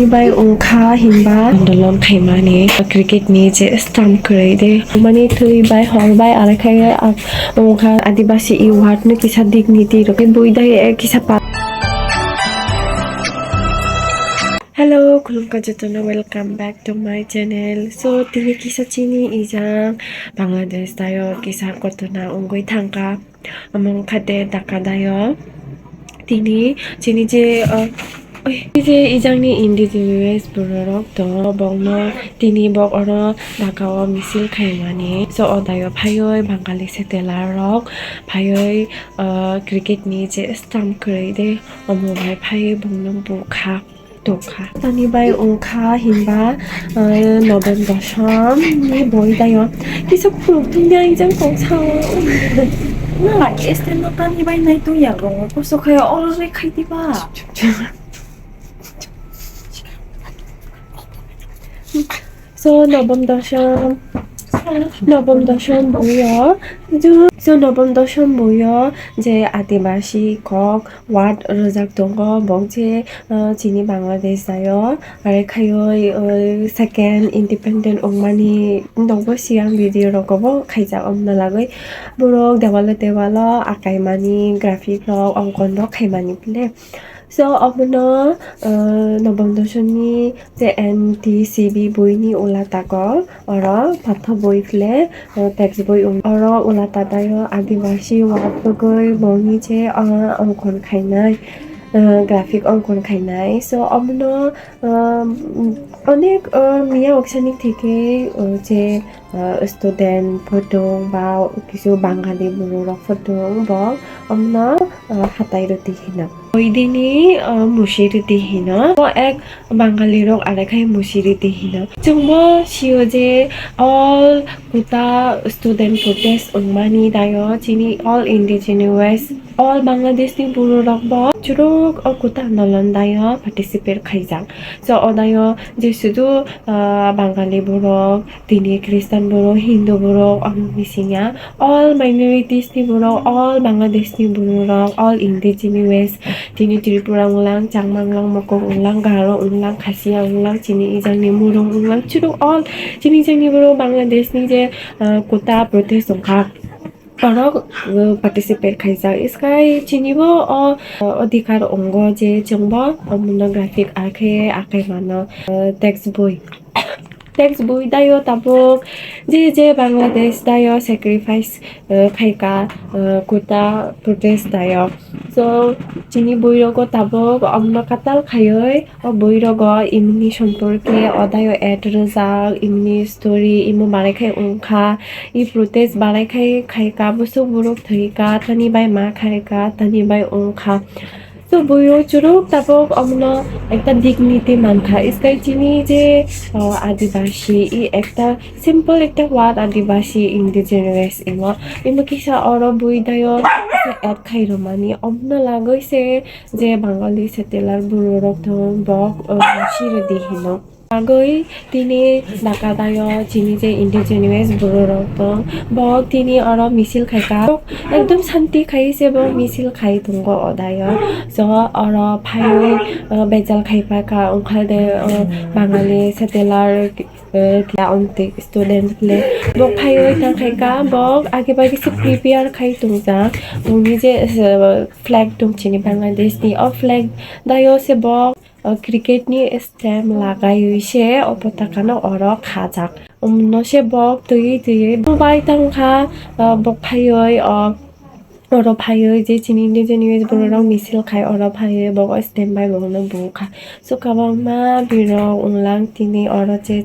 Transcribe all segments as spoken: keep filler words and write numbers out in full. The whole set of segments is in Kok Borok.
Bai wngkha hinba andolon khaimani cricket ni je stamp kwrwi de mani thwi bai hor bai arai khai wngkha Adibasi award no kisa dignity rok bui dai kisa pa. Hello, khulumkha jotono, welcome back to my channel. So, tini kisa chini ijang Bangladesh dayo kisa kotona wngwi thangkha. Omo wngkha de Dhaka dayo. Tini chini je, uh, oi, je ijangni indigenous bororok tongo, bokno tini bok oro Dhaka o misil khaimani. So, o dayo phaioi Bangali settler rok phaioi, uh, cricket ni je stamp kwrwi de, omo bai phaioi bokno bukha. Tongkha. Tani bai wngkha hinba, eh, Nobem Dosom ni boi dayo. Kisa phunuk tungya ijang tong sao. Na, este no tani bai nai tungya go. Koso khayo oro re khai diba. So, Nobam Dosom, Nobam Dosom boyo, ju-, so, Nobam Dosom boyo je Adibasi kok word rwjak tongo, bok je, uh, chini Bangladesh dayo, are khaioi, uh, second independent wngmani nokbo siyang video rogobo khaijak, omna lagoi borok dewalo dewalo akaimani graphic rok, onkon rok khaimani phle. So, omono, uh, Nobam Dosomni je N T C B boini ula tago, oro patho boi phle, uh, text boi wng-, oro ula tataio Adibasi word rwgwi bongni je, uh, onkon khainai, uh, graphic onkon khainai. So, omono, uh, onek, uh, miya oksani theke, uh, je ah, student photo ba kisu Bangali borok rok photo bo omno, ah, hatai rwtwi hino. Oidini, ah, musi rwtwi hino. Bo ek Bangali rok are khai musi rwtwi hino. Chwngbo sio je all kuta student protest wngmani dayo chini all indigenous, all Bangladesh ni borok rok bo churuk o kuta andolon dayo participate khaijak. So o dayo je sudu, ah, Bangali borok, tini Christian borok, Hindu borok, omo bisingya all minorities ni borok, all Bangladesh ni borok, all indigenous, tini Tripura wnglang, Changma wnglang, Mokok wnglang, Garo wnglang, Khasiya wnglang, chini ijang ni Murung wnglang, churuk all chini ijang ni borok Bangladesh ni je, ah, kuta protest wngkha. Oro, uh, participate khaijak. Iskai chini bo o, uh, odhikar ongo je chwngbo o monographic akhe akai mano, uh, text boi. Text boi dayo tabuk je je Bangladesh dayo sacrifice, uh, khaika, uh, kuta protest dayo. So chini boi rogo tabuk omno katal khaioi. O boi rogo imni somporke odayo ad rwjak, imni story, imo barai khai wngkha, i protest barai khai khaika, bwswk borok thwika, tani bai ma khaika, tani bai wngkha. So boi o churuk tabuk omono ekta dignity mankha. Iskai chini je, o, Adibasi, i ekta simple ekta word Adibasi indigenous imo. Imo kisa oro boi dayo kisa ad khai rwmani. Omono lagoi se je Bangali settler bororok tong bok, uh, siridi hino. Agoi tini Dhaka dayo chini je indigenous bororok tong bok tini oro misil khaika. Ekdom santi khai se bo misil khai tongo odayo. So oro phaiwi, uh, bejal khai paka ongkha de, uh, Bangali settler, uh, kla onti student le bok phaiwi tang khaika bok age bai kisa prepare khai tongjak. Boni je, uh, flag tong chini Bangladesh ni, o flag dayo se bo, o, cricket ni stamp lagaiwi se o potaka no oro khajak. Um, no se bok twiwi twiwi bo bai tang kha, o, bok phaiwi, o, oro phaiwi je chini indigenous borok rok misil khai oro phaiwi bo o stamp bai bo no bukha. So kwbangma birok wnglang tini oro je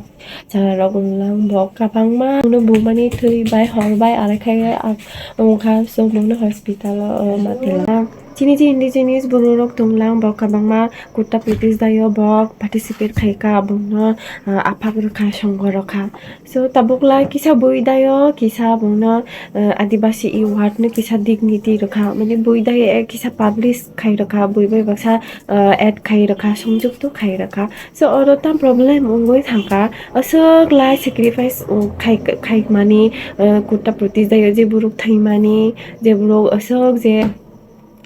Chwla rok wnglang bok kwbangma. Bono bumani thwi bai hor bai arai khai wngkha, so bono hospital o, o, ma tila. Chini je indigenous borok rok tonglang bok kwbangma kutta protest dayo bok participate khaika, bongno, ah, aphak rwkha, songho rwkha. So tabuk lai kisa bui dayo, kisa bongno, ah, Adibasi award no kisa dignity rwkha, mane bui dayo, eh, kisa publish khai rwkha, bui bai baksa, ah, ad khai rwkha, songjukto khai rwkha. So oro tam problem wngwi thangkha. Aswk lai sacrifice, um, khai, khaimani, uh, kutta protest dayo je borok thaimani, je borok aswk je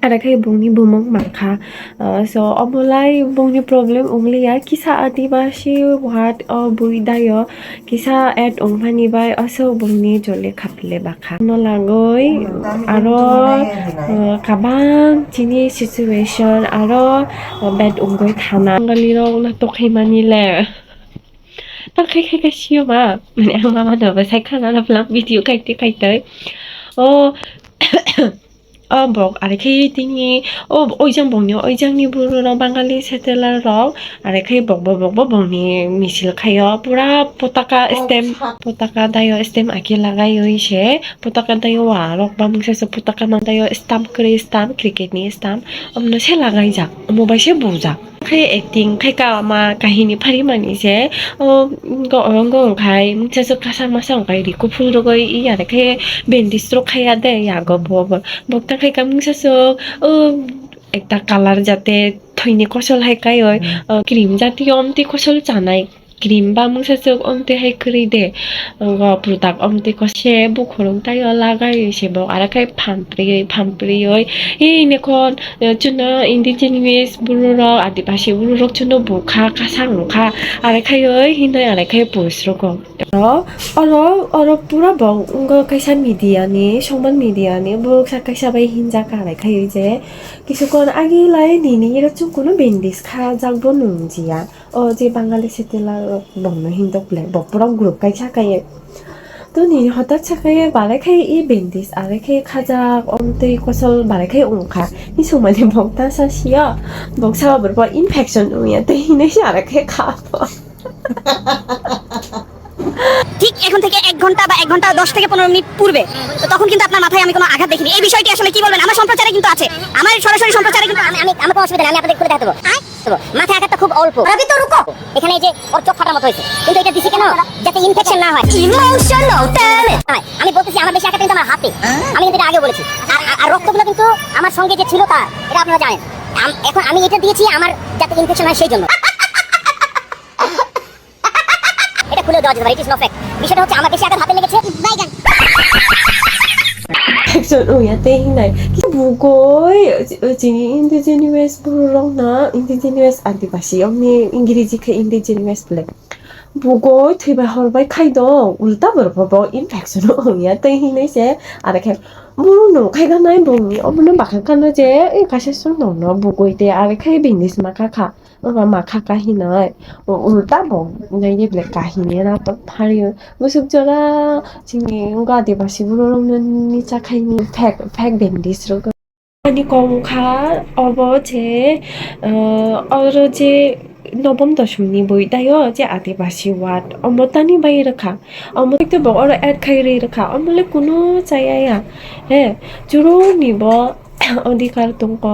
Aro khe bongni bumung mankha. Uh, so omo lai bongni problem wngliya, kisa adibasi word o bui daio, kisa add wngmani bai aswk bongni jole khaple bakha. No lagoi aro, uh, kabang chini situation aro, uh, bad wngoi thana. Bangali rok na tokhaimani le. Ta khai khai ka sio ma. Mane ang mama no ba sai khana na vlog video kaite kaite. O, o bok are khai tini, o, oijang bongni, oijang ni buru rok Bangali settler rok, are khai bok bo, bok bo bongni misil khaio. Pura potaka stamp, potaka daio stamp aki lagai oi se. Potaka daio wa rok bamung se potaka mang daio stamp kwrwi stamp, cricket ni stamp. Omno se lagai jak, omo bai se bujak. Khe acting khai ka ma kahini phari mani se, o, go, go khai mungsa so kasa masa wngkai ri kuphur rogoi i are khe bandage rok khaiya de yago bo, bo, bokta khai ka mungsa so, o, ekta colour jate thoini kosol hai kai oi, o, cream jatiyo omtwi kosol chanai. Cream ba mungsa sok omtwi hai kwrwi de. Ngo prudak omtwi kose bukhurung taio lagai se bo aro khe phampriwi phampriwi. Ei nekhon, eh, chwngno indigenous bururok, adibasi bururok chwngno bukha, kasa wngkha. Aro khaiwi hinwi aro khe post rwkho. Oro, oro, oro pura bo wngkha kaisa media ni, social media ni, borok sa kaisa bai hinjak aro khaiwi je. Kisukon agi lai nini iro chwng kunu bandage kha jak bo nung jia. O je Bangali settler rok bongno hindok le, bok borok group kaisa kaiye. To nini hotat sa kaiye, barai khai i bandage, arai khai khajak, omtwi kosol barai khai wngkha. Ni sumani bok ta sa sio, bok sa borok infection wngya tei hinwi se arai khai kha bo. ঠিক এখন থেকে এক ঘন্টা বা এক ঘন্টা দশ থেকে পনেরো মিনিট পূর্বে, তো তখন কিন্তু আপনার মাথায় আমি কোনো আঘাত দেখিনি। এই বিষয়টি আসলে কি বলবেন? আমার সম্প্রচারে কিন্তু আছে, আমার সরাসরি সম্প্রচারে কিন্তু আমি, আমি, আমার কোনো অসুবিধা নেই, আমি আপনাদের খুলে দেখাতে পারবো। আয়, তো মাথায় আঘাতটা খুব অল্প। রবি তো রুকো। এখানে এই যে ওর চোখ ফাটার মতো হয়েছে, কিন্তু এটা দিছি কেন? যাতে ইনফেকশন না হয়। Emotional damage. হয়। আমি বলতেছি আমার বেশি আঘাত কিন্তু আমার হাতে। আমি কিন্তু এটা আগেও বলেছি। আর, আর, আর রক্তগুলো কিন্তু আমার সঙ্গে যে ছিল তার, এটা আপনারা জানেন। আম-, এখন আমি এটা দিয়েছি আমার যাতে ইনফেকশন হয় সেই জন্য। এটা খুলেও দেওয়া যেতে পারে, it is no fact। বিষয়টা হচ্ছে আমার বেশি আঘাত হাতে লেগেছে। বাইগান। Infection wngya tei hinai. Bugoi, chini indigenous borok na, indigenous adibasi, omni Ingreji khe indigenous bole. Bugoi thwibai horbai khai do, ulta borok bo infection wngya tei hinai se, are khe borok no khai ganai bongni, obono bakha kano je, ei kaisa song no bugoi tei are khe bini sima kha kha. Oba ma kha kha hinoi, u-, ulta bo nai de ble kahini na to phari o. Bwswk jora chini wngkha adibasi borok rok no ni cha khai ni fake, fake bandage rok. Ani kok wngkha obo je, uh, oro je nobom doshomni boi dai o je adibasi ward omo tani bai rwkha. Omo tei bo oro add khai rwi rwkha, omo le kunu chaya ya. He, churuni bo odhikar tongko,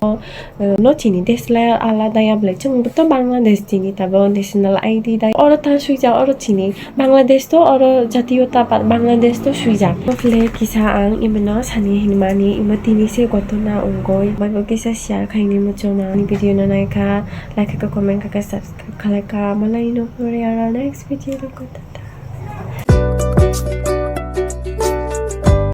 eh, no chini desh le alada ya bwlai, chwng to Bangladesh chini tabuk national I D dai. Oro ta swijak, oro chini Bangladesh to, oro jatiyo ta par Bangladesh to swijak. Bokle kisa ang imano sani hinmani, imo tini se gotona ongoi. Baibo kisa share khaini muchoma. Ani video no naikha, like kha, comment kha, subscribe khalai kha. Malai no pore aro next video no kota.